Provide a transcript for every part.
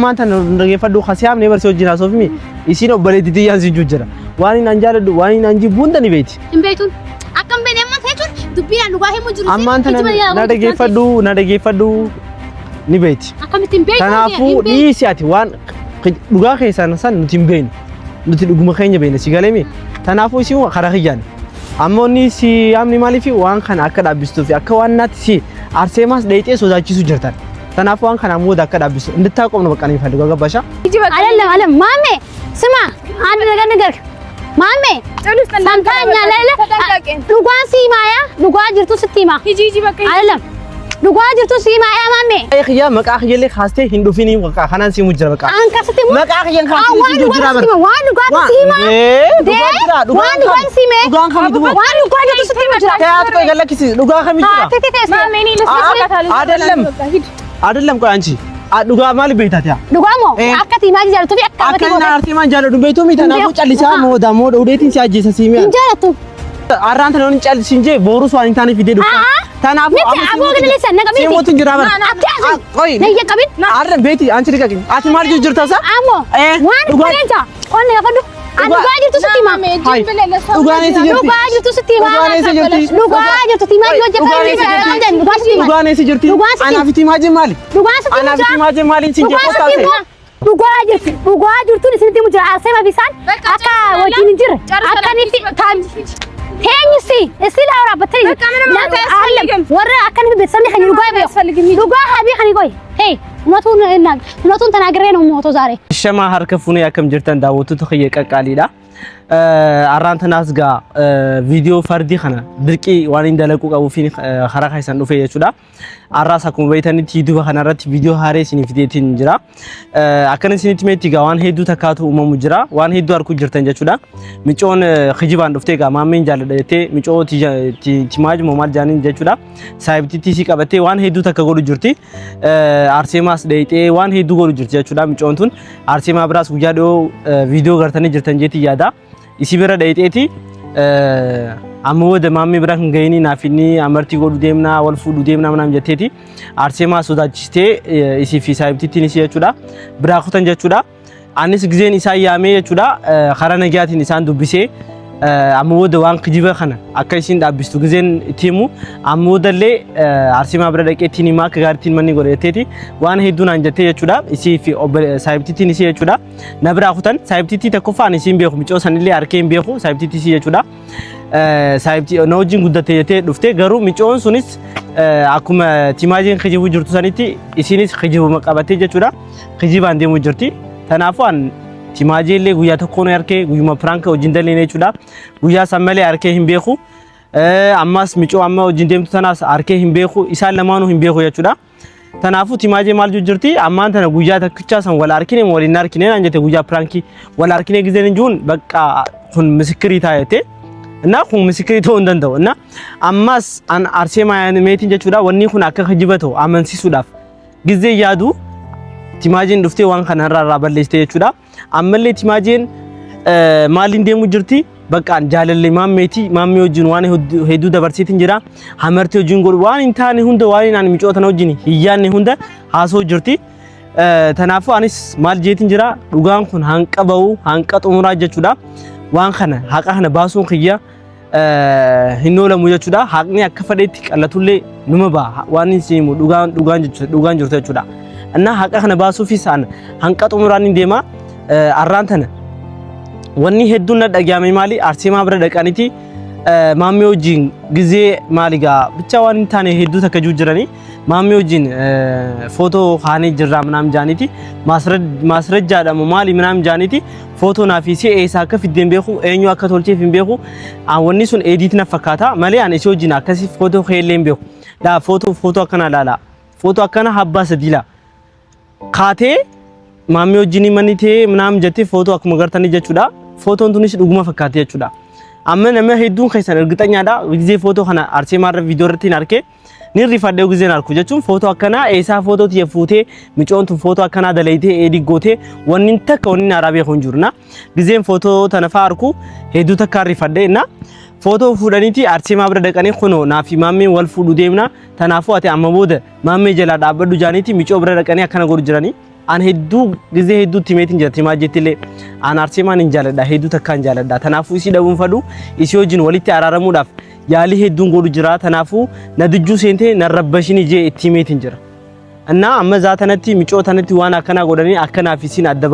Ammaan tana dhageeffadhu kasiyaamne barsi wajjin haasofmi. Isiin obboleettii tiyyaan si jira. Waan inni an jaaladhu waan inni an jibbu hunda ni beekti. Hin beektuun. Akka hin beekne ammaan ta'e jechuun dubbiin an dhugaa himu jiru. Ammaan tana na dhageeffadhu na dhageeffadhu ni beekti. Akkamitti hin beektu? Kanaafuu dhiisi ati waan dhugaa keessaan san nuti hin beeknu. Nuti dhuguma keenya beekna si galeemi. Kanaafuu isin karaa kiyyaan. Amma inni si yaamni maaliif waan kana akka dhaabbistuuf akka waan naatti si arseemaas dheeyxee sodaachisu jirtan. Kanaafuu waan kana booda akka dhaabbistu እንድታቆም ነው በቃ ነው የሚፈልገው። ገባሻ? አይደለም አይደለም ማሜ ስማ፣ አንድ ነገር ንገር ማሜ ሰምተኸኛል አይደለ? Dhugaan si himaa dhugaa jirtu sitti himaa አይደለም dhugaa jirtu si himaa ማሜ። Kiyya maqaa kiyyallee kaastee hin dhufinii በቃ kanaan si himu jira በቃ. An kasitti himu Maqaa kiyyan kaastee waan si dhugaa jira sitti bara. hima waan dhugaa sitti himaa Dhugaa jira dhugaan waan dhugaan si hime Dhugaan kamitu waan dhugaa jirtu sitti hima jira. ተያት ቆይ ገለክሲ dhugaa kamitu jira? Haati teesse አይደለም አይደለም ቆይ አንቺ dhugaa maali beektaa tiya? Dhugaa moo akka tiimaa jaallattuu fi akka Akka inni arseemaan jaalladhu beektuu miti kanaafuu callisaa Hin moo damoo dhoodheetiin si ajjeesa si mi'a. jaallattu. Arraan tana hin callisin jee boorus waan hin taane fidee dhufa. Kanaafuu Miti aboo gadi leessan naqa miti. Simuutu jira bara. Ati asi. Qoy. Nayya qabin. Arra beeti አንቺ ልቀቂኝ. Ati maal jiru jirta sa? Ammoo waan Dhugaa dhugaa qonna gaafadhu. An dhugaa jirtu sitti hima. Hai. Dhugaan eessa jirti? Dhugaa jirtu sitti hima. Dhugaan eessa jirti? Dhugaa jirtu tiimaa yoo Dhugaan eessa jirti? Dhugaa sitti hima. Dhugaan eessa jirti? Dhugaan sitti Anaaf timaajiin maali? Dhugaan sitti hima. Anaaf timaajiin maali? Sin Dhugaa jee sitti hima. Dhugaa jirti. Dhugaa jirtuun isinitti himu jira. Arseema fi isaan akka wajjin hin jirre. Akka inni teenyisi እስቲ ላውራ በተይ warra akka inni ቤተሰብ ከኝ dhugaa beeku dhugaa ሀቢ ከኝ ቆይ ሄይ እውነቱን እና እውነቱን ተናግሬ ነው የምሞተው ዛሬ። Shamaa harka fuunee akkam jirtan daawwattoota kiyya qaqqaaliidha. Arraan tanaas gaa viidiyoo fardii kana dirqii waan hin dalaguu qabuu fi karaa keessan dhufe jechuudha. Arraas akkuma beektanitti YouTube kanarratti viidiyoo haaree isiniif fideetiin jira. Akkana isinitti meetti gaa waan hedduu takkaatu uumamu jira. Waan hedduu arguu jirtan jechuudha. Micoon kijibaan dhuftee gaa maammeen jaalladha jettee micoo timaajuma maal jaaniin jechuudha. Saayibtitti si qabattee waan hedduu takka godhu jirti. Arseemaas dheeyxee waan hedduu godhu jirti jechuudha micoon tun. Arseemaa biraas guyyaa dhiyoo viidiyoo gartanii jirtan jeetii yaada. Isii bira dheeyxeeti amma booda maammee bira kan gahini naaf inni amartii godhu deemnaa wal fuudhu deemnaa ምናምን jetteeti. Arseemaa sodaachistee isii fi saayibtittiin isii jechuudha. Biraa kutan jechuudha. Anis gizeen isaan yaamee jechuudha karaa nagayaatiin isaan dubbisee amma booda waan kijiba kana akka isiin dhaabbistu gizeen itti himu amma boodallee arseemaa bira dhaqee ittiin himaa akka gaariitiin manni godhe jetteeti waan hedduu naan jettee jechuudha. Isii fi saayibtittiin isii jechuudha. Na biraa kutan saayibtittii tokkoffaan isiin beeku micoo sanillee harkee hin beeku saayibtittii isii jechuudha. Saayibtii na wajjin guddatte jettee dhufte garuu micoon sunis akkuma timaajiin kijibuu jirtu sanitti isinis kijibuma qabattee jechuudha. Kijibaan deemuu jirti. Kanaafuu an timaajii illee guyyaa tokkoon harkee guyyuma prank wajjin dalleen jechuudha. Guyyaa san malee harkee hin beeku. Ammas micoo amma wajjin deemtu tanaas harkee hin beeku. Isaan lamaanuu hin beeku jechuudha. Kanaafuu timaajii maal jirti ammaan tana guyyaa tokkichaa san wal harkine waliin harkine naan jette guyyaa prankii wal harkine gizeen hin jiruun bakka kun misikirii taa'ete. እና kun misikirii ta'uu hin danda'u. እና ammas an arseemaa meetiin jechuudha wanni kun akka kijiba ta'u amansiisuudhaaf gizee yaadu timaajiin dhuftee waan kana irraa irraa balleessite jechuudha. Ammallee timaajiin maaliin deemu jirti? Bakka jaalallee maammeeti maammee wajjin waan hedduu dabarseetiin jira. Hamartii wajjin godhu waan hin taane hunda waan ani micoota tana wajjin hin yaadne hunda haasoo jirti. Kanaafuu anis maal jeetiin jira dhugaan kun hanqa ba'u hanqa xumuraa jechuudha. Waan kana haqa kana baasuun kiyya hin oolamu jechuudha. Haqni akka fedhetti qallatullee numa ba'a. Waan hin simu dhugaan dhugaan jechuudha dhugaan jirtu jechuudha. እና haqa kana baasuufis an hanqa xumuraan hin deema. Arraan tana wanni hedduun na dhagahame maali arseemaa bira dhaqaniiti maammee wajjin gizee maali gaa ብቻ waan hin taane hedduu takka jiru jiranii maammee wajjin footoo kaanee jirraa ምናምን jaaniiti ማስረጃ moo maali ምናምን jaaniiti footoo naa fi si eessaa akka fiddeen beeku eenyu akka tolcheef hin beeku wanni sun edit na fakkaata malee ani isii wajjin akkasii footoo keellee hin beeku laa footoo footoo akkana laala footoo akkana abbaa sadii laa kaatee maammee wajjin manni ta'ee ምናምን jettee footoo akkuma gartanii jechuudha. Footoon tunis dhuguma fakkaate jechuudha. Amma nama hedduun keessan እርግጠኛdha gizee footoo kana arseemaarra viidiyoo irratti hin arke ni rifadhee gizeen arku jechuun footoo akkanaa eessaa footoo tiyya fuutee micoon tun footoo akkanaa dalaytee edit gootee wanni takka wanni haaraa beeku hin jiru na gizeen footoo tana fa'aa arku hedduu takka rifadhee na footoo fuudhaniiti arseemaa bira dhaqanii kunoo naa fi maammeen wal fuudhu deemna tanaafuu ati amma booda maammee jalaa dhaabbadhu jaaniiti micoo bira dhaqanii akkana godhu jiranii. An hedduu gizee hedduutti himeetiin jira Timaajeetti illee an Arseemaan hin jaaladha, hedduu takkaan jaaladha. Tanaafuu isii dhabuun fadhu, isii wajjin walitti araaramuudhaaf yaalii hedduun godhu jira. Tanaafuu na dijjuu seentee na rabbashin jee itti himeetiin jira. እና amma zaa tanatti micoo tanatti waan akkanaa godhanii akkanaa fi isin adda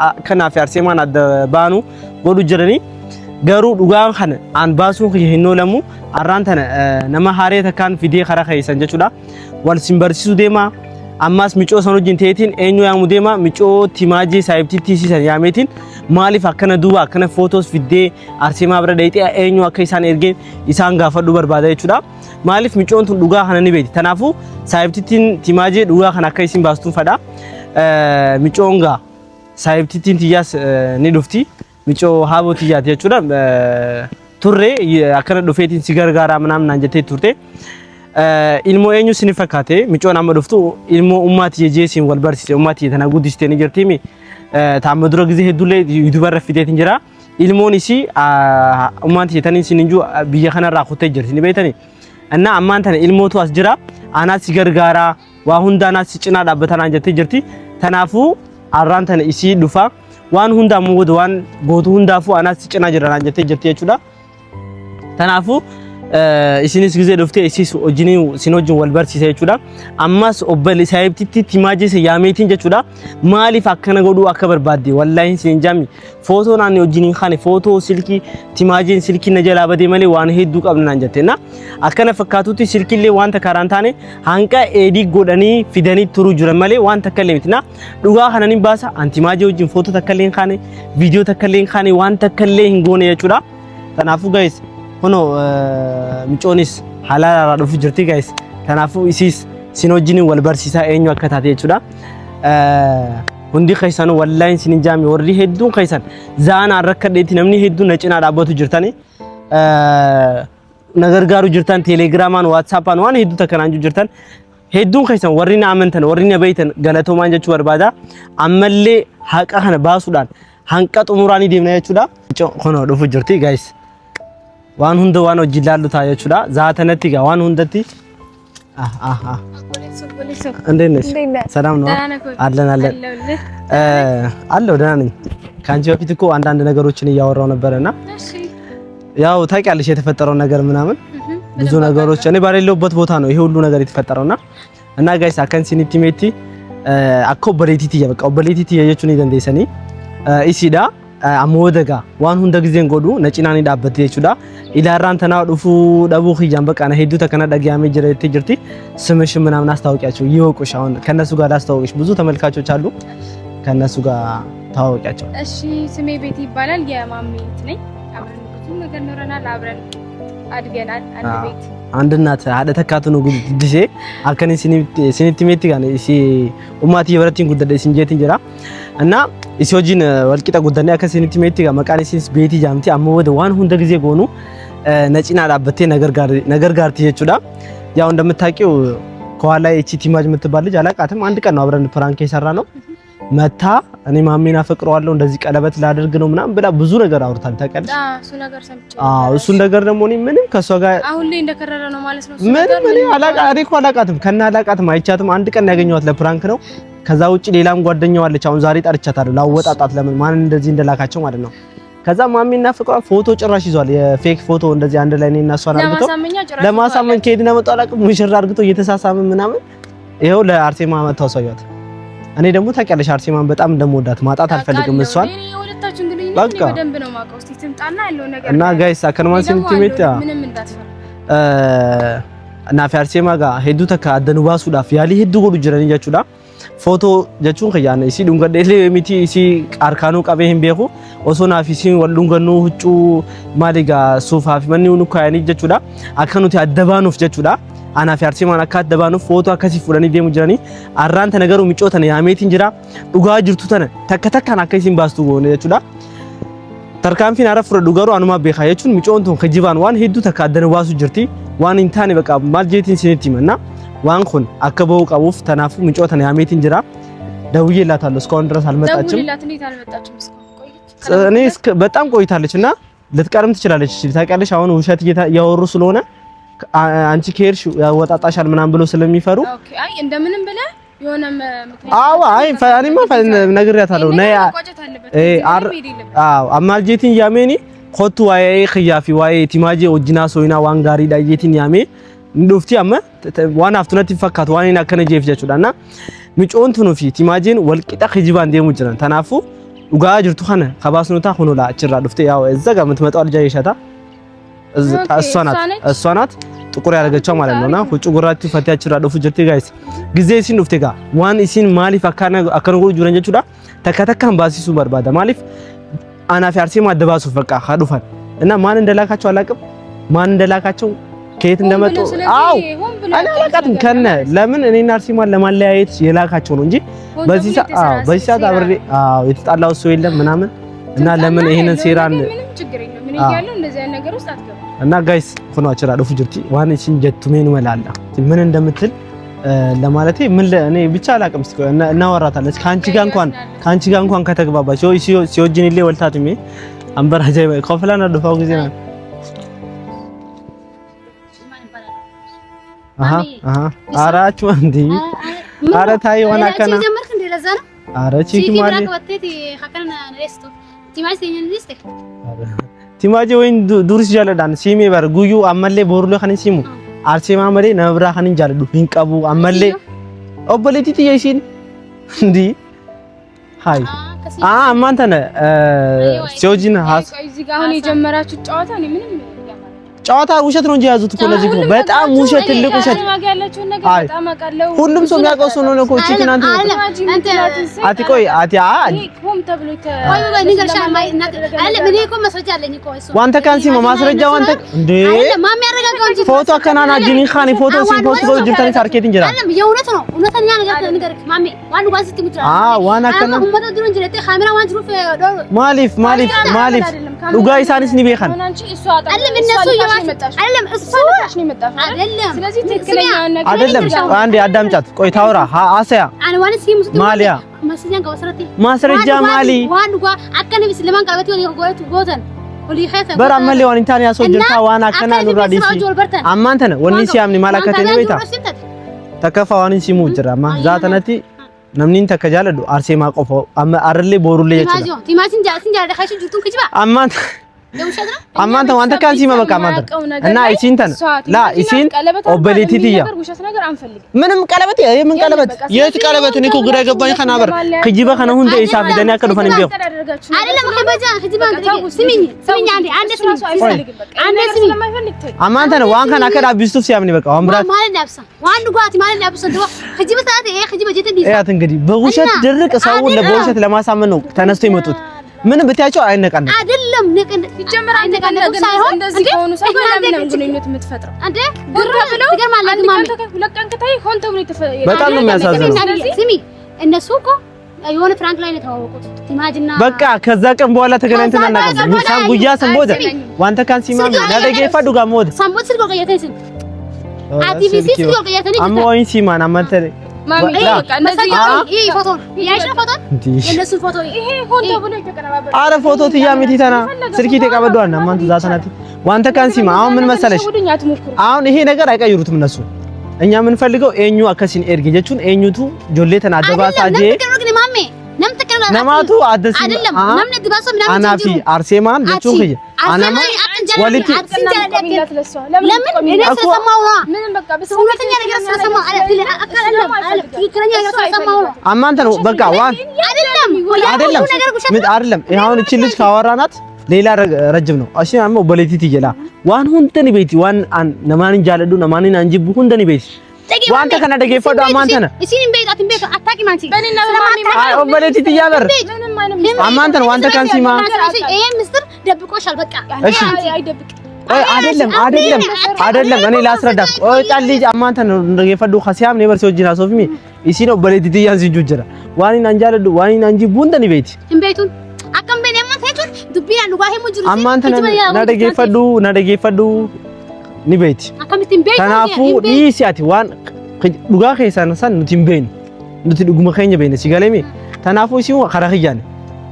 akkanaa fi Arseemaan adda baanu godhu jiranii. Garuu dhugaan kana an baasuun kiyya hin oolamu. Arraan tana nama haaree takkaan fidee karaa keessan jechuudha. Wal sin barsiisuu deema. Ammas micoo san wajjin ta'eetiin eenyu yaamu deema? Micoo Timaajee saayibtiitti siisan yaameetiin maaliif akkana duuba akkana footoos fiddee Arseemaa bira dhayxee, eenyu akka isaan ergeen isaan gaafadhuu barbaada jechuudha. Maaliif micoon tun dhugaa kana ni beekti. Kanaafuu saayibtittiin Timaajee dhugaa kana akka isin baastuun fadha. Micoon gaa saayibtittiin tiyyaas ni dhufti. Micoo haaboo tiyyaati jechuudha. Turre akkana dhufeetiin si gargaaraa ምናምን naan jettee turte. Ilmoo eenyu isin fakkaate micoon amma dhuftu? Ilmoo ummaa tiyya jee siin wal barsiise, ummaa tiyya tana guddistee ni jirtiimi. Taamma dura gizee hedduullee yuutuubarra fideetiin jira. Ilmoon isii ummaan tiyya tanii isin injuu biyya kanarraa kuttee jirti ni beektanii. እና ammaan tana ilmootu as jira. Anaa si gargaaraa, waa hunda anaa si cinaa dhaabbataa naan jettee jirti. Kanaafuu arraan tana isii dhufa. Waan hundaa immoo waan gootu hundaafuu anaa si cinaa jira naan jettee jirti jechuudha. Kanaafuu isinis gizee dhuftee isis wajjin sin wajjin wal barsiisa jechuudha. Ammas obboleessa saayibtitti Timaajee yaameetiin jechuudha. Maaliif akkana godhuu akka barbaadde wallaahi sin jaami. Footoo naanni wajjin hin kaane, footoo silkii Timaajeen silkii na jalaa badee malee waan hedduu qabna naan jette. Na akkana fakkaatutti silkiillee wanta karaan taane hanqa edit godhanii fidanii turuu jiran malee waan takka illee miti. Na dhugaa kana ni baasa. An Timaajee wajjin footoo takka illee hin kaane, viidiyoo takka illee hin kaane, waan takka illee hin goone jechuudha. Kanaafuu guys, kunoo micoonis halaala dhufu jirti guys. Kanaafuu isiis sin wajjin wal barsiisaa eenyu akka taate jechuudha. Hundi keessan wallaahi sin hin jaami, warri hedduun keessan zaanaan rakkadheetti namni hedduun na cinaa dhaabbatu jirtani. Na gargaaru jirtan, teelegiraamaan, waatsaappaan waan hedduu takka naan jirtan. Hedduun keessan warri na amantan, warri na beeytan, galatoomaan jechuu barbaada. Ammallee haqa kana baasuudhaan hanqa xumuraa ni deemna jechuudha. Kunoo dhufu jirti guys. Waan hunda waan hojii laallu ta'a jechuudha. Zaatanatti gaa waan hundatti. እንዴት ነሽ? ሰላም ነው? አለን አለን አለሁ፣ ደህና ነኝ። ከአንቺ በፊት እኮ አንዳንድ ነገሮችን እያወራው ነበረና ያው ታውቂያለሽ የተፈጠረውን ነገር ምናምን ብዙ ነገሮች እኔ ባሌለሁበት ቦታ ነው ይሄ ሁሉ ነገር የተፈጠረውና እና guys, akkan isinitti himetti akka obboleettii tiyya, bakka obboleettii tiyya jechuun ni dandeessanii isiidha. Amma wadagaa waan hunda gizeen godhu na cinaa ni dhaabbatti jechuudha. Ilaarraan tanaa dhufuu dhabuu kiyyaan በቃ na hedduu takka na dhagayamee jira jettee jirti. ስምሽ ምናምን አስታውቂያቸው ይወቁሽ። አሁን ከነሱ ጋር ላስታውቅሽ፣ ብዙ ተመልካቾች አሉ። ከነሱ ጋር ታዋወቂያቸው። እሺ፣ ስሜ ቤቲ ይባላል። የማሜ እህት ነኝ። አብረን ብዙ ነገር ኖረናል። አብረን አድገናል። አንድ ቤት። አንድ እናት haadha takkaatu nu guddise. Akkan isinitti himetti kan isi ummaatii birattiin guddadhe isin jeetiin jira. እና isi wajjin walqixa guddannee akka isinitti himetti maqaan isinis Beetii jaamti. Amma booda waan hunda ጊዜ goonu na cinaa dhaabbattee na gargaarti jechuudha. ያው እንደምታውቂው ከኋላ እቺ ቲማጅ የምትባል ልጅ አላውቃትም። አንድ ቀን ነው አብረን prank የሰራ ነው። መታ እኔ ማሜን አፈቅረዋለሁ፣ እንደዚህ ቀለበት ላደርግ ነው ምናምን ብላ ብዙ ነገር አውርታል። ታውቂያለሽ? እሱ ነገር ሰምቼ። አዎ፣ እሱን ነገር ደግሞ እኔ ምንም ከሷ ጋር አሁን ላይ እንደከረረ ነው ማለት ነው። ምንም እኔ አላቃ እኔ እኮ አላቃትም፣ ከነ አላቃትም፣ አይቻትም። አንድ ቀን ያገኘኋት ለ prank ነው። ከዛ ውጪ ሌላም ጓደኛዋ አለች። አሁን ዛሬ ጠርቻታለሁ ላወጣጣት፣ ለምን ማን እንደዚህ እንደላካቸው ማለት ነው። ከዛ ማሜና ፍቅሯ ፎቶ ጭራሽ ይዟል። የ fake ፎቶ እንደዚህ አንድ ላይ እኔና እሷን አርግቶ ለማሳመን ከሄድን መጣው አላውቅም። ሙሽራ አርግቶ እየተሳሳመ ምናምን ይኸው ለአርሴማ መታው ሰውያት። እኔ ደግሞ ታውቂያለሽ አርሴማን በጣም እንደምወዳት፣ ማጣት አልፈልግም እሷን። በቃ እና guys, akkanumaan isinitti himetti naa fi Arseemaa gaa hedduu takka adda nu baasuudhaaf yaalii hedduu godhu jiranii jechuudha. Footoo jechuun kiyyaan isii dhungadhee illee miti, isii harkaanuu qabee hin beeku. Osoo naaf isiin wal dhungannuu huccuu maali gaa suufaa fi manni nu kaayanii jechuudha. Akka nuti adda baanuuf jechuudha. Anaa fi Arseemaan akka adda baanuuf footoo akkasii fuudhanii deemu jiranii. Arraan tana garuu micoo tana yaameetiin jira. Dhugaa jirtu tana takka takkaan akka isiin baastu goone jechuudha. Tarkaanfiin hara fudhadhu garuu anumaa beekaa jechuun micoon tun kijibaan waan hedduu takka adda nu baasu jirti. Waan hin taane bakka maal jeetiin isinitti himanna. Waan kun akka bahuu qabuuf tanaafuu micoo tana yaameetiin jira. ደውዬላታለሁ፣ እስካሁን ድረስ አልመጣችም። እኔ በጣም ቆይታለች እና ልትቀርም ትችላለች። ታውቂያለሽ፣ አሁን ውሸት እያወሩ ስለሆነ አንቺ ከሄድሽ ያወጣጣሻል ምናምን ብሎ ስለሚፈሩ okay፣ አይ እንደምንም ብለህ አዎ አይ እኔማ ነግሬያታለሁ። ነይ አዎ አማልጄቲን ያሜኒ ኮቱ ዋዬ ክያፊ ዋዬ ቲማጄ ወጅና ሶይና ዋን ጋሪ ዳየቲን ያሜ ndufti amma waan haftunatti fakkaatu waan inni akkana jeef jechuudha na micoon tunuu fi timaajeen walqixa kijibaan deemu jiran tanaafuu dhugaa jirtu kana kabaasnotaa kunuudha achirraa dhufte ያው እዛ ጋር የምትመጣው ልጅ አይሻታ እሷ ናት እሷ ናት ጥቁር ያደረገችው ማለት ነውና huccuu gurraatti uffattee achirraa dhufu jirti guys gizee isin dhufte gaa waan isin maaliif akkana akkana godhu jiran jechuudha takka takkaan baasisuu barbaada maaliif anaa fi Arseema adda baasuuf በቃ dhufan እና ማን እንደላካቸው አላውቅም ማን እንደላካቸው ከየት እንደመጡ አው እኔ አላውቃትም። ከነ ለምን እኔና አርሴማን ለማለያየት የላካቸው ነው እንጂ በዚህ ሰዓት አዎ፣ በዚህ ሰዓት አብሬ አዎ፣ የተጣላው ሰው የለም ምናምን እና ለምን ይሄንን ሴራን እና guys ሆኖ አችራ ዱፍ ጅርቲ ዋን ሲን ጀቱሜን መላላ ምን እንደምትል ለማለቴ ምን እኔ ብቻ አላውቅም። እስኪ እናወራታለን። ከአንቺ ጋር እንኳን ከአንቺ ጋር እንኳን ከተግባባች ሲወጅን ይሌ ወልታትሜ አንበራጃ ኮፍላና ዱፋው ጊዜ ነው አራችሁ እንዲ አረ ታይ ሆና ከና አረ ቺኪ ቲማጂ ወይን ዱርስ ጃለዳን ሲሜ በር ጉዩ አመሌ ቦሩሎ ከን ሲሙ አርሴማ መሌ ነብራ ከን ጃለዱ ሂንቀቡ አመሌ ኦቦሌቲ ትየሲን እንዲ ሃይ አ አማንተነ ሲዮጂን ሀስ አሁን የጀመራችሁ ጨዋታ ነው ምንም ጨዋታ ውሸት ነው እንጂ የያዙት እኮ እነዚህ እኮ በጣም ውሸት፣ ትልቅ ውሸት። ሁሉም ሰው የሚያውቀው ሰው ነው እኮ እቺ ትናንት አቲ ቆይ አቲ ዋንተ ካንሲማ ማስረጃ ዋንተ እንዴ ፎቶ አከናና ጂኒ ካኒ ፎቶ ሲን ፖስት ጎ ጅርታኒ ሳርኬት እንጀራ የእውነት ነው። እውነተኛ ነገር ንገርክ ማሜ ዋን ዋን ስትሙ አ ዋን አከና ማሊፍ ማሊፍ ማሊፍ ዱጋ ኢሳኒስ ኒ ቤኻን አይደለም እሱ አይደለም። አንዴ አዳምጫት ቆይ ታውራ አሰያ ማሊያ ማስረጃ ማሊ በር አመሌ ዋን ኢንታን ያሶ ጅርታ ዋን አከና ኑራ ዲሲ አማንተነ ወኒ ሲያምኒ ማላከተኒ ወይታ ተከፋ ዋን ሲሙ ጅራማ ዛተነቲ namni takka jaaladhu Arseemaa qofa amma arrallee boorullee jechuudha. Ammaan አማንተ ዋንተ ካንሲ መበቃ አማንተ እና ኢሲን ተን ላ ኢሲን ኦበሌቲ ትያ ምንም ቀለበት የምን ቀለበት የት ቀለበት? እኔ እኮ ግራ የገባኝ ከናበር ክጅበ ከነ ሁንደ ኢሳ ፊደኒ አከ ዱፈን ቢዮ አማንተ ነው ዋን ከና ከዳ ቢስቱፍ ሲያምኒ በቃ ወንብራት ያት እንግዲህ በውሸት ድርቅ ሰውን በውሸት ለማሳመን ነው ተነስቶ የመጡት። ምንም ብትያቸው አይነቃነቅም። አይደለም ንቅን ሲጀመር አይነቃነቅም ሳይሆን እንደዚህ ከሆኑ ሰው ጋር ለምን ነው ግንኙነት የምትፈጥረው? አንዴ ብር ትገርማለህ። ሁለት ቀን ከታይ ሆን ተብሎ በጣም ነው የሚያሳዝነው። ስሚ እነሱ እኮ የሆነ ፍራንክ ላይ ነው የተዋወቁት። ቲማጅና በቃ ከዛ ቀን በኋላ ተገናኝተን አናውቅም። ሳን ጉያ ሰንቦደ ዋንተ ካን ሲማም ናደገ ፋዱ ጋር ሞድ ሳንቦት ስልኮ ቀየተኝ ስል አቲቪሲ ስልኮ ቀየተኝ አሞ ወይን ሲማን አማንተ አረ ፎቶ ትያ ሚቲተና ስልኪ ተቀበዷና ማንተ ዛሰናቲ ዋንተ ካንሲማ አሁን ምን መሰለሽ፣ አሁን ይሄ ነገር አይቀይሩትም እነሱ። እኛ የምንፈልገው ኤኙ አከሲን ኤርጌ ጀቹን ኤኙቱ ጆሌ ተና አደባሳ ጄ ነማቱ አደሲ አናፊ አርሴማን ጀቹን ክየ አናማ ወሊቲ አማንተ ነው በቃ ዋን አይደለም አይደለም። አሁን እቺ ልጅ ካወራናት ሌላ ረጅም ነው። እሺ አሞ በለቲት ይጀላ ዋን ሁንተኒ ቤቲ ዋን ነማንን ጃለዱ ነማንን አንጂቡ ሁንተኒ ቤቲ ዋንተ ከነ ደገፈዱ አማንተ ነው አይ ኦበለቲት ይያበር አማንተ ነው ዋንተ ካንሲማ ይሄ ምስጢር ደብቆሻል። በቃ እሺ አይደለም አይደለም አይደለም፣ እኔ ላስረዳት። ቆይ ጫልጅ አማንተ ነው ደገፈዱ ከሲያም ኔበር ሲወጂና ሶፊሚ ኢሲኖ በለቲት ያን ሲጁጀራ ዋኒን አንጃለዱ ዋኒን አንጂቡ ሁንተኒ ቤቲ እንቤቱን akkam bene amma jechuun dubbiin dhugaa himu jiru. Ammaan tana na dhageeffadhu na dhageeffadhu ni beeti. Akkamittiin beeku? Kanaafuu dhiisi ati waan dhugaa keessaan san nuti hin beeknu. Nuti dhuguma keenya beekna si galeemi. Kanaafuu isin karaa kiyyaani.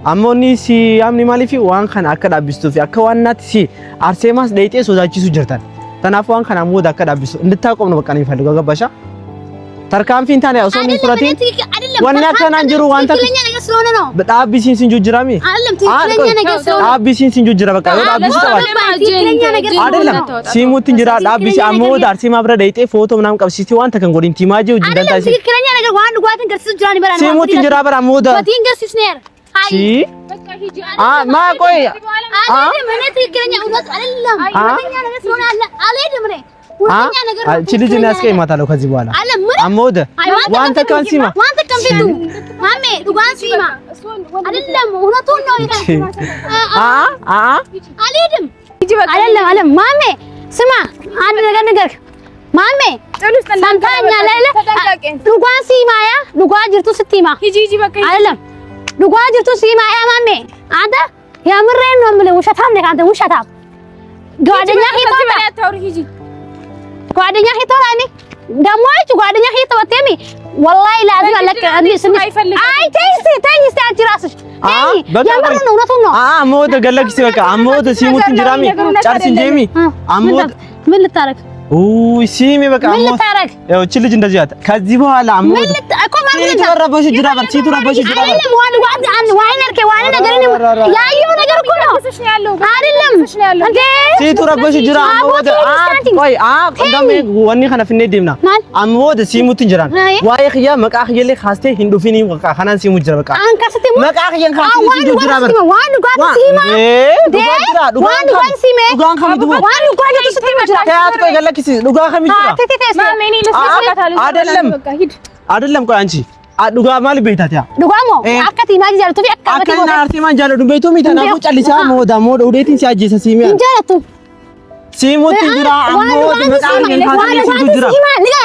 Amma inni si yaamni maaliif waan kana akka dhaabbistuu fi akka waan naatti si Arseemaas dheexee sodaachisu jirtan. Kanaafuu waan kana ammoo akka dhaabbistu እንድታቆም ነው በቃ ነው የሚፈልገው። ገባሻ? Tarkaanfiin taane osoo hin fudhatin wanni akkanaan jiru wanta ትክክለኛ ነገር ስለሆነ ነው። dhaabbii siin jijjiirami አይደለም ትክክለኛ ነገር ስለሆነ dhaabbii siin jijjiira በቃ yoo dhaabbii si qabaate ትክክለኛ ነገር አይደለም ሲሙት እንጅራ dhaabbii ammoo Arsema bira dhayxee footoo ምናምን qabsiistee wanta kan godhin timaajee wajjin አይደለም dantaa si ትክክለኛ ነገር ዋን ጓትን ገርሲሱ ጅራን ይበላል ሲሙት እንጅራ bara ammoo ወቲን ገርሲስ ነር አይ ሲ አ ማ ቆይ አይደለም እኔ ትክክለኛ እውነት አይደለም እውነተኛ ነገር ስለሆነ አለ አልሄድም እኔ እውነተኛ ነገር እቺ ልጅ እኔ አስቀይማታለሁ ከዚህ በኋላ አለ ምን ammoo wanta kan sima ዋንተ ከንፊቱ ማሜ ዱጋን ሲማ አይደለም እውነቱን ነው ይላል። አ አ አልሄድም አይደለም አይደለም ማሜ ስማ አንድ ነገር ንገርክ ማሜ ሰምተኸኛል አይደለ? ዱጋን ሲማ ያ ዱጋ ጅርቱ ስትማ አይደለም ዱጋ ጅርቱ ሲማ ያ ማሜ አንተ የምሬን ነው የምልህ ውሸታም ነህ አንተ ውሸታም ጓደኛ ሂቶታ ጓደኛ ሂቶታ እኔ ደግሞ አይቼ ጓደኛ ሂቶ ወቴሚ ወላሂ ላዚም አለቀ አይ ተይ እስኪ ተይ እስኪ አንቺ ራስሽ ተይ የምሬን ነው እውነቱን ነው አ ammoo ገለክሲ በቃ ammoo ሲሙት እንጅራሚ ጨርስ እንጂሚ ammoo ምን ልታረግ ኡይ ሲሚ በቃ ምን ammoo ልታረግ ያው እቺ ልጅ እንደዚህ አት ከዚህ በኋላ ammoo ምን ልት እኮ ማለት ሲቱ ረበሽ ጅራ በር ሲቱ ረበሽ ጅራ በር አይደለም ዋን ዋን አን ዋን ነርኬ ዋን ነገር ያየው ነገር እኮ ነው አይደለም እንዴ ሲቱ ረበሽ ጅራ ammoo ቆይ አ ቀደም ወኒ ከነ ፍኔ ዲምና ማል ammoo ሲሙት እንጅራን አይ ዋይ ኽያ መቃ ኽየለ ካስቴ ሂንዱፊኒ በቃ ከናን ሲሙ ጅራ በቃ አንካስቴ መቃ ኽየን ካስቴ ሲሙ ጅራ በር ዋን ጓት ሲማ ዱጋ ጅራ ዱጋ ዋን ጓን ሲሜ ዱጋን ከሚቱ ዋን ጓት ስትማ ጅራ ተያት ቆይ ገለክሲ ዱጋ ከሚቱ አይደለም አይደለም ቆይ አንቺ ዱጋ ማል ቤታት ያ ዱጋሞ አከቲ ማጂ ጃለቱ ፊ አካ akka Arseemaan jaalladhu beektuu miti kanaafuu callisaa mooda mooda udeetiin si ajjeesa siimee እንጀረቱ siimuutti jira ammoo maqaan hin kaasanii siitu jira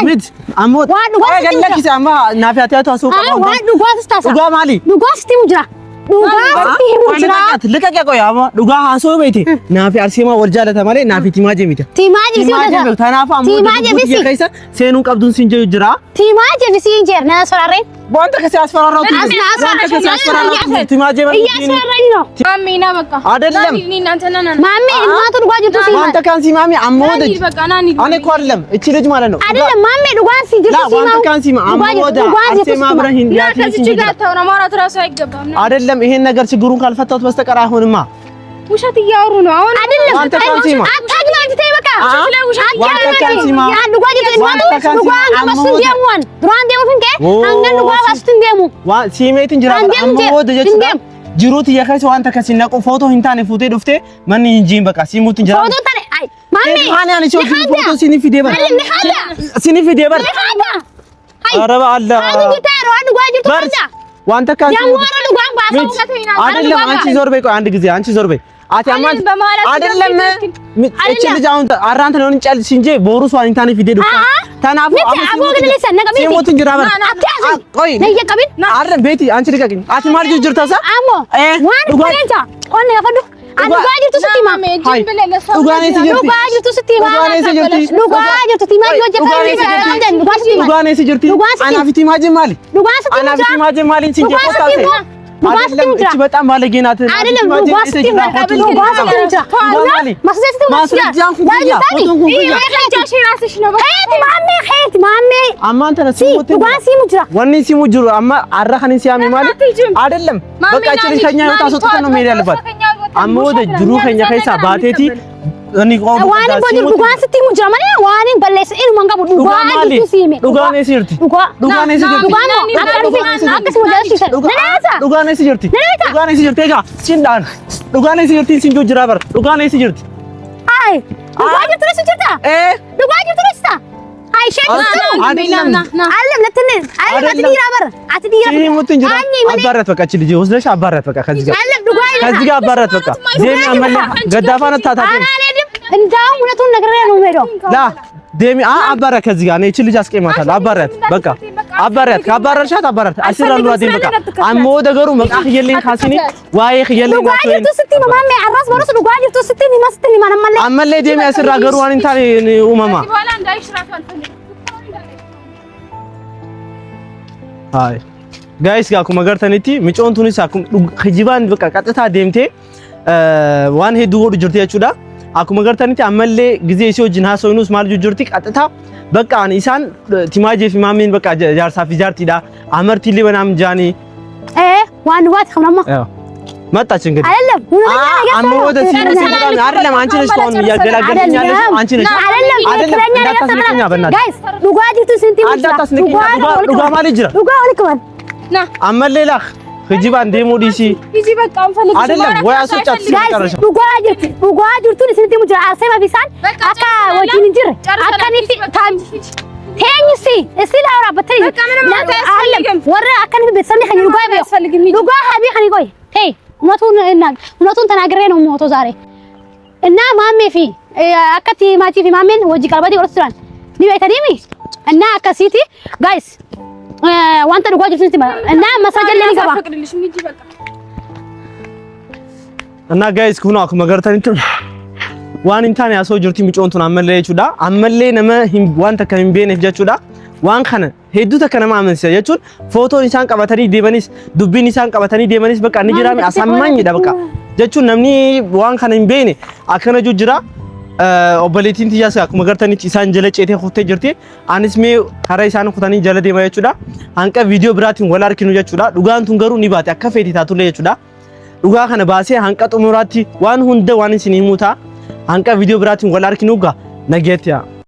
miti ammoo waan qoy gallakkise amma naaf yaatee asuu አይ qaba ዋን ዱጋስ ታሳ dhugaa maali ዱጋስ ስትሙ ጅራ ዱጋስ ስትሙ ጅራ ልቀቅ ቆይ amma dhugaa haasoo beekte naafi Arseemaa wal jaalata malee naafi Timaajee miti ቲማጂ ሲ Timaajee beektu kanaafuu ammoo Timaajee biyya bisi. keessa seenuu qabduun siin jiru jira ቲማጂ ሲ እንጀር ና ሰራሬ wanta kasi asfaraራቱ wanta kasi asfaraራቱ Timaajee እያስፈራኝ ነው አይደለም ማሜ እናቱ ዱጋ ጅርቱ ሲማ wanta kan simaami ammoo እኔ እኮ አይደለም እቺ ልጅ ማለት ነው አይደለም ማሜ ዱጋን ሲ ጅርቱ ላ ሲማ ዋንተ ካን ሲማ አሞ ወዳ አርሴማ አብረህ አይደለም ይሄን ነገር ችግሩን ካልፈታሁት በስተቀር አይሆንማ። ውሸት እያወሩ ነው አሁን። አይደለም ዋንተ ካን ሲማ አታግባ እንጂ ተይ በቃ ዋንተ ካን ሲማ ያ ዱጋ ጅርቱ ዋንተ ካን ሲማ ዱጋን አሞ ባስቱን ዲሙን ዱራን ዲሙ ፍንቄ አንገን ዱጋ ባስቱን ዲሙ ዋ ሲሜትን ጅራ አንዴም አሞ ወደ ጀቹ እንዴም ጅሩት የከስ ዋንተ ከሲ ነቁ ፎቶ ሂንታኔ ፉቴ ዱፍቴ መን እንጂን በቃ ሲሙትን ጅራ ፎቶ ታኔ አይ ማሜ ሃኒ አኒ ቾ ፎቶ ሲኒ ፊዴ በር ንሃዳ ሲኒ ፊዴ በር ንሃዳ አይ ኧረ በአላህ አይ ጅታ ሩዋን ዱጋ ጅርቱ በር አንዳ ዋንተ ካን ሲማ ያሟራ ዱጋን ባሰው አይደለም አንቺ ዞር በይ። ቆይ አንድ ጊዜ አንቺ ዞር በይ። አቲ አማን አይደለም እቺ ልጅ አሁን አራንተ ነው እንጨልሽ እንጂ ቦሩስ ዋንታኔ ፊዴ ዱፋ ተናፉ ሚቲ አቦ ግን ለሰ ነገ ሚቲ ሲሞት እንጅራ በር አትያዘኝ ቆይ ነየቀቢን አይደለም ቤቲ አንቺ ልቀቂኝ። አቲ ማልጅ ጅርታሳ አሞ እ ዋን ዱጋ ኮሬንታ ቆነ ያፈዱ አንዱ ጓጅርቱ ስትማ ዱጋኔ ሲጅርቲ ዱጋ ጅርቱ ስትማ ዱጋኔ ሲጅርቲ ዱጋ ጅርቱ ቲማ ጆጀ ዱጋ ስትማ ዱጋኔ ሲጅርቲ አናፊ ቲማጂ ማሊ ዱጋ ስትማ አናፊ ቲማጂ ማሊ ሲንጀ ዱጋ ቆጣሴ ስትማ ዱጋ አይደለም ስትማ እቺ በጣም ባለጌ ናት። አይደለም ዱጋ ስትማ ዱጋ ስትማ ማስጀት ማስረጃን ኩያ ፎቶን ኩያ ሄት ማሜ ሄት ማሜ አማንተ ነው ሲሙት ዱጋ ሲሙ ጅራ ወኒ ሲሙ ጅሩ አማ አራኸን ሲያሚ ማለት አይደለም። በቃ እቺ ልጅ ከኛ ህይወት አስወጥተን ነው መሄድ ያለባት። አሞ ወደ ጅሩ ከኛ ከይሳ ባቴቲ እኒ ቆም ዋኒ ቦጅ ዱጋ ስትሙ ጅራ ማለ ዋኒ በለስ ኢሉ መንጋቡ ዱጋ ጅርቱ ሲሜ ዱጋኔ ሲርቲ ዱጋ ዱጋኔ ሲርቲ ዱጋ ነው አከሲ ወጃ ሲሰ ነናሳ ዱጋኔ ሲርቲ ዱጋኔ ሲርቲ ጋ ሲንዳን ዱጋኔ ሲርቲ ሲንጆ ጅራ በር ዱጋኔ ሲርቲ አይ ዱጋ ጅርቱ ሲጅርታ እ ዱጋ ጅርቱ ሲታ አይ ሸክ አይደለም አይደለም ለትን አይደለም አትዲራ በር አትዲራ ሲሙት እንጅራ አባራት በቃ እቺ ልጅ ወስደሽ አባራት በቃ ከዚህ ጋር አይደለም ዱጋ ከዚህ ጋር አባራት በቃ ዜሚ አመለ ገዳፋነ ታታ አልሄድም። እንዳውም እውነቱን ነግሬ ነው የምሄደው። ላ ዴሚ አ አባራት ከዚህ ጋር እኔ እቺ ልጅ አስቀይማታለሁ። አባራት በቃ አባራት ካባረርሻት አባራት አሲራሉ አዲን በቃ አሞ ደገሩ መቃ የለኝ ካሲኒ ዋይ የለኝ ዱጋ ጅርቱ ስትማ ማሜ አራስ በሮስ ዱጋ ጅርቱ ስትኒ ማስትኒ ማነማለ አመለ ዴሚ አሲራ ገሩ ዋንታ ኡመማ አይ ጋይስ ጋ akkuma gartanitti micoon tunis akkuma kijibaan bakka qaxxitaa deemtee waan hedduu godhu jirti jechuudha. Akkuma gartanitti ammallee gizee isii wajjin haasofnus maal jirti qaxxitaa bakka ani isaan Timaajee fi Maammeen bakka jaarsaa fi jaartiidha. Amartiillee banaam jaanii. Ee waan dhugaati kan amma. መጣች እንግዲህ አይደለም አይደለም። አንቺ ነሽ እኮ አሁን እያገላገልሽኝ ያለሽው አንቺ ነሽ። አይደለም አይደለም፣ እንዳታስንቅኛ በእናትሽ guys dhugaa jirtu isinitti እንዳታስንቅኛ። Dhugaa maal jira dhugaa walitti qaban ammallee laak kijibaan deemuu dhiisii ሂጂ በቃ አንፈልግሽም። አይደለም ወይ አስወጫት guys መጨረሻ dhugaa jirti dhugaa jirtuun isinitti himu jira Arseema fi isaan akka wajjin hin jirre akkanitti teenyisi isii laawraa battanii በቃ ምንም አያስፈልግም። warra akkanitti beeksifni kan dhugaa አያስፈልግም። ሂጂ dhugaa ሀቢ kan ቆይ ተይ እውነቱን እውነቱን ተናግሬ ነው የምሞተው ዛሬ። እና ማሜ fi akkatti maatii fi maameen wajji qalbatii godhatu turan ni beektaniimi እና akkasiiti guys wanta dhugaa jirtu sitti እና masajallee ni qaba. አልፈቅድልሽም። ሂጂ በቃ እና guys kun akkuma gartanitti waan hin taane haasoo jirti micoon tun ammallee jechuudha. Ammallee nama waan takka hin beekneef jechuudha. Waan kana hedduu takka nama amansiisa jechuun footoon isaan qabatanii deemanis dubbiin isaan qabatanii deemanis bakka inni jiraame asammaanyidha bakka jechuun namni waan kana hin beekne akkana jira. Obboleettiin tiyyaas akkuma gartanitti isaan jala ceetee kuttee jirti. Anis mee karaa isaan kutanii jala deema jechuudha. Hanqa viidiyoo biraatiin wal arginu jechuudha. Dhugaan tun garuu ni baate akka feeti taatullee jechuudha. Dhugaa kana baasee hanqa xumuraatti waan hunda waan isin himuu ta'a. Hanqa viidiyoo biraatiin wal arginu gaa nageetti yaa.